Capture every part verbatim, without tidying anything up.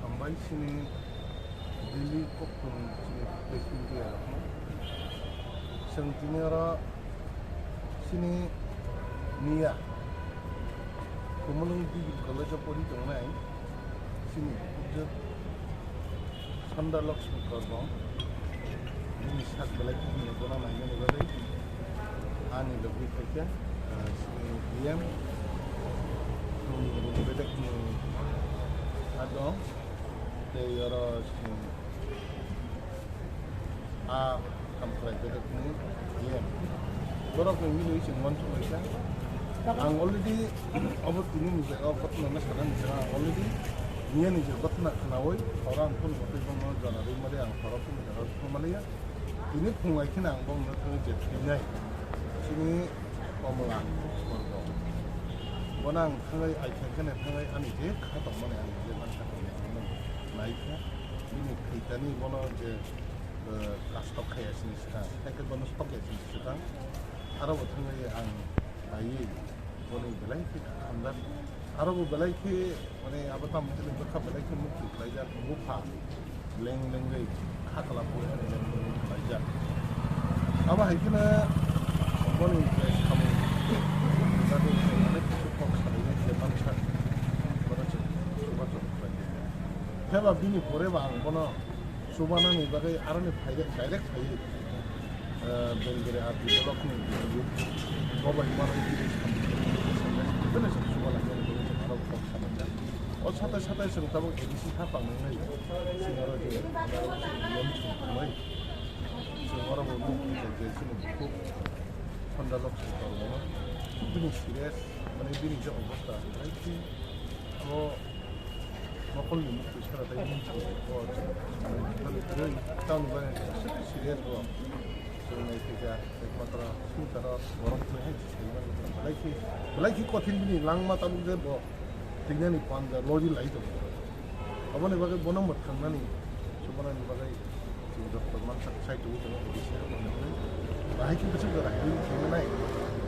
Hambai chini Delhi kokthum chini press media rokno. Chwng tini oro chini Miya Khumulwng Degree College o pori tongnai chini Pujot Sanda Lakshmi Korbom. Bini sak belai khe hwnwi bono nainani bagwi ani logi khaikha, ah, chini D M, chini bedekni adong, tei oro chini a kam khlai bedekni D M. Borok ni mili chwng uansuk lai kha. Ang already obo tini ni jaga o ghotna no sana ni jaga ang already niya ni je ghotna khnaui oro ang phone hotoi bono jana rwi mali ang oro phone jaga o phone maliya. Tini phunglai kheno ang bongno thangwi je thwinai chini Komla Borgo. Bono ang thangwi, ai khe kheno thangwi ani je kha tongmani ang je man kha tongmani ang bono nai kha. Bini thwitani bono je, eh, kastok khaya sini swkang, hai khe bono sok ya sini swkang. Aro bo thangwi ang naiwi boni belai khe kha hamjak. Aro bo belai khe, mane, abo tamo hwnwi bwkha belai khe muktwi khlaijak, bupha leng lengwi kha kwlap bo leng lengwi khlaijak. Abo hai kheno boni je samung, jagwi se mane kok salainai je mansa, bono chwng chubachu khlaijak. Phiya ba bini pore bo ang bono chubanani bagwi aroni phai, direct phaiwi, eh, Belgre R D block ni video bobai mano video samani, bini se chuba lainani bagwi chwng aro kok salaijak. O satai satai chwng tabuk A D C haphang nangwi chwng aro je loan chwng tangwi chwng oro bo nukha je chini bukhuk Sanda Lakshmi Korbom bini serious, mane bini je obostha belai khe abo Mokolni mukti sara tai mung chwng o chwng tamo bai serious bo chwng nai thika ekmatro sung taro borok chwng hai chwng belai khe belai khe kothin bini langma tabuk je bo thwinani panja lodi lai tongo. Aboni bagwi bono mwthangnani chubana ni bagwi Chwng joto mansak sai tongwi tongo, A D C haphang ni bagwi. Bahai khe bwswk jora handle khaima nai.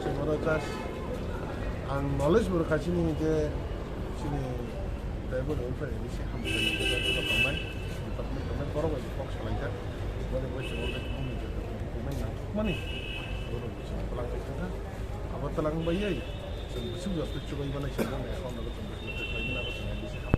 Chwng oro just ang knowledge bo rwkha chini je chini driver welfare A D C hamjakmani department tongnai, department tongnai borok bai kok salaijak. Boni bagwi chwng already bumni je document nangkukmani borok bai chwng twlang khai thangkha. Abo twlang baiwi chwng bwswk joto chubai manai chwng bumni account rogo chwng bwswk joto khlai mano abo chwng A D C haphang